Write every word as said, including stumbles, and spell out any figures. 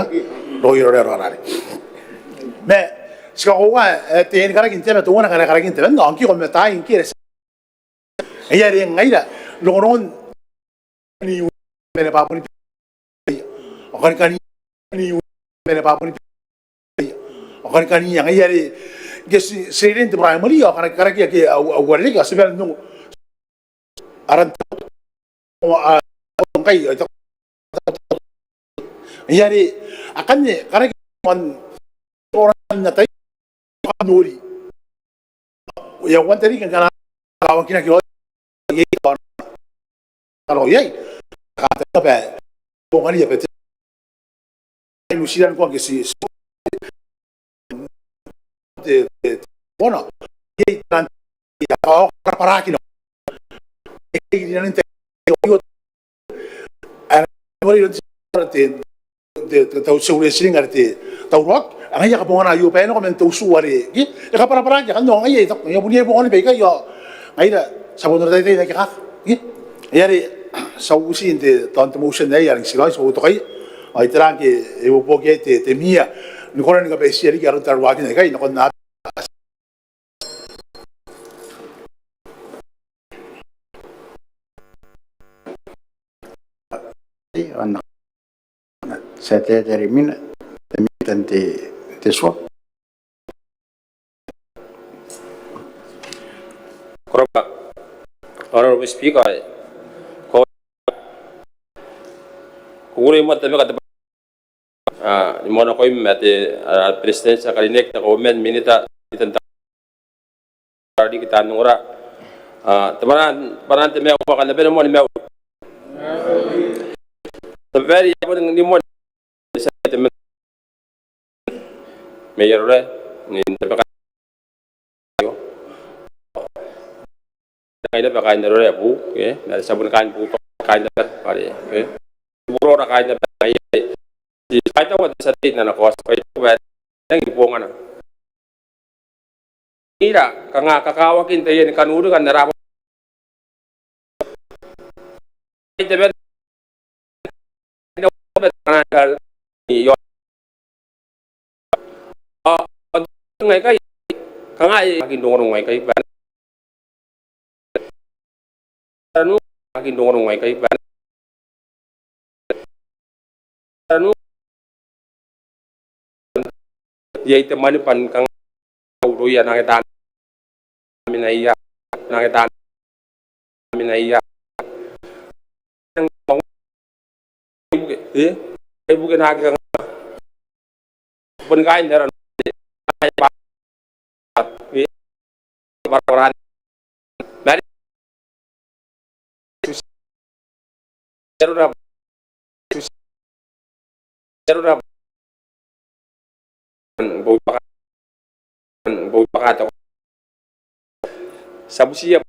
nga roi roi roi roi. Ma ti kakoaua, e, te ni karakin te aba teuana, karakin te aba n aongkiko ma taai ngke are ngaia are ngaira rongorongon ni mene babuni ao kanikani ni mene babuni ao kanikani ngaia are ngke ti, ti reirei n te primary ao karakia ke au, au arereke ao ti bane n ongo aran ngkai ao ngaia are akanne karakia man oran atai nori. Ia, uan te riki ngkana a wakinaki raoi iai, karaoia iai. Kataia bwa bongana bwa te New Zealand ko ngke ti, ti te, te, te bona iai taian, ia, ao karaparaki nako. Iai rinanon te, te, te, te, tau, te wrestling are te tauraoi, ngaia kabongana aio bwa e nako man te utu are, ke? E kabwarabwaraaki akanne ao ngaia, e taku, e a bon iai bongana baikai ao ngaira ti a bon ota taitai n aki kaka, ke? Ngaia are ti a uti n te, tao n te motion aei are ti raoi, ti a boutokaia. Ao itera ngke e ibuobuoki iai te, te mia ni kona ni kabaitia riki aron tararuakin aikai nakon a Te, ana, Secretary Mina, te Minita n te, te tua. Ko rabwa, Honourable Speaker, ko, ko kukurei moa n tameka te a, ni moa nakoim ma te, a, Beretitenti ae karineaki, te Kauoman, Minita, Minita n Tararuaaki, taan ongora. A, te bwanaa, bwanaan te maiu, bwa kam na bane moa ni maiu. Te bwai ae I a bon ni moa n tia te mena mai Arorae, n tabeka aio. Kaain naba, kaain Arorae, buu, ke, ma ti a bon kaain Buutoa, kaain naba are, ke, Buurora, kaain naba are, ti kaitaua te tia tei n ana kaoti, kaitaua bwa e nangi bongana. Ira, kanga kakawakin taiani kanuringa n ara bwa iai te mani bwa kanga uroia nange taan mina ia, nange taan mina ia. E, e buke naki kanga boni kaain ara, e, barabaran mari Boutokaa, boutokaa Ti a butiia